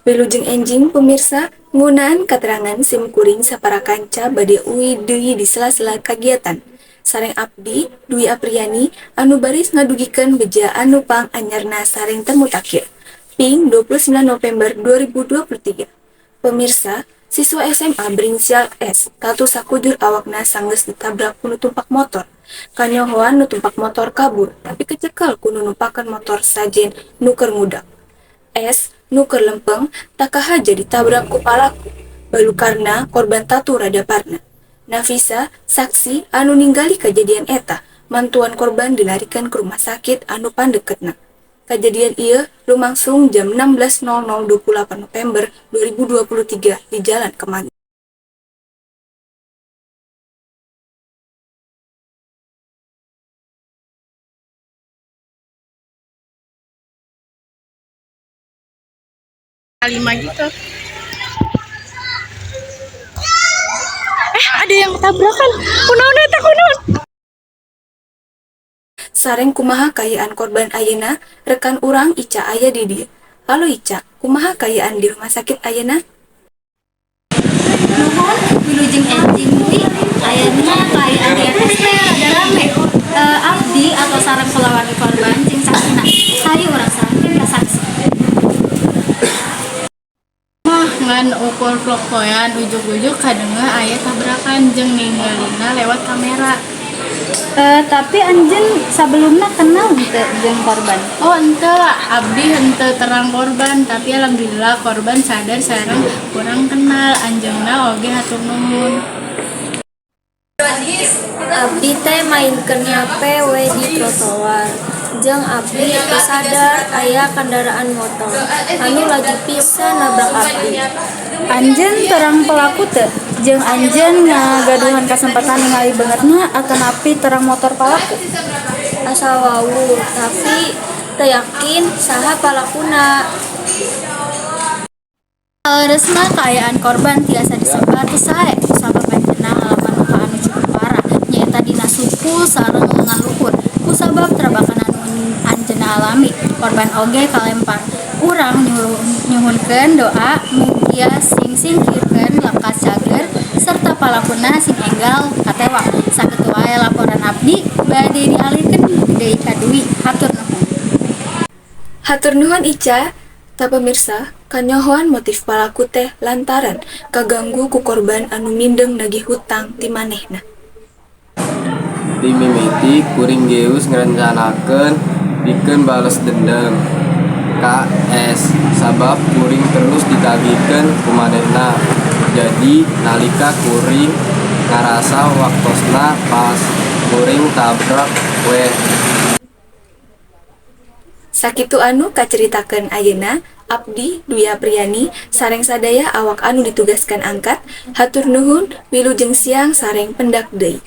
Wilujeng enjing pemirsa, ngeunaan katerangan sim kuring sapara kanca bade uih deui di sela-sela kagiatan. Sareng abdi Dwi Apriani anu baris ngadugikeun beja anu pang anyarna sareng termutakhir. Ping 29 November 2023. Pemirsa, siswa SMA berinisial S tatu sakujur awakna sanggeus ditabrak ku nu tumpak motor. Kanyohoan nu tumpak motor kabur, tapi kecekel ku nu numpakan motor sajen nu keur ngudak. S nu keur lempeng takaha jadi ditabrak ku palaku. Balukarna korban tatu rada parna. Nafisa, saksi anu ninggali kejadian eta, mantuan korban dilarikan ke rumah sakit anu pandeketna. Kejadian ieu lumangsung jam 16.00 28 November 2023 di Jalan Kemangi. Lima gitu. Ada yang tabrakan. Kunaon eta, kunaon? Sareng kumaha kaayaan korban ayeuna, rekan urang Ica aya di dieu. Halo Ica, kumaha kaayaan di rumah sakit ayeuna? Nuhun, wilujeng enjing Dwi. Ayeuna kaayaan di RS teh rada rame. Abdi atau sareng kulawargi korban jeung saksina. Hayu urang sarengkeun ka saksi. Mah ngan ukur vlog poean, ujug-ujug kadengah aya tabrakan jeung ningalina lewat kamera. Tapi anjeun sebelumna kenal henteu jeung korban? Oh, henteu, abdi henteu terang korban, tapi alhamdulillah korban sadar sareng kurang kenal anjeunna oge, hatur nuhun. Abdi teh mainkeun HP we di trotoar. Jeung abdi teu sadar aya kendaraan motor anu laju pisan nabrak abdi. Anjeun terang pelaku teu? Jeung anjeun ngagaduhan kasempatan ningali beungeutna atanapi terang motor palaku? Asa wawuh, tapi teu yakin saha palakuna. Saleresna kaayaan korban tiasa disebat teu sae kusabab anjeunna ngalaman luka anu cukup parah, nyaeta dina suku sareng lengan luhur. Kusabab trabakan anu anjeunna alami, korban oge kalempar. Urang nyuhunkeun doa mugia sing singkirkeun lekas cager serta palakuna sing enggal katewak. Sakitu wae laporan abdi, bade dialihkeun deui ka Dwi. Hatur nuhun. Hatur nuhun Ica. Tah pemirsa, kanyohoan motif palaku teh lantaran kaganggu ku korban anu mindeng nagih hutang ti manehna. Ti mimiti kuring geus ngarencanakeun pikeun bales dendam ka S sabab kuring terus ditagihkeun ku manehna. Jadi nalika kuring ngarasa waktosna pas, kuring tabrak weh. Sakitu anu kaceritakeun ayeuna, abdi Dwi Apriani sareng sadaya awak anu ditugaskan angkat, hatur nuhun, wilujeng siang sareng pendak deui.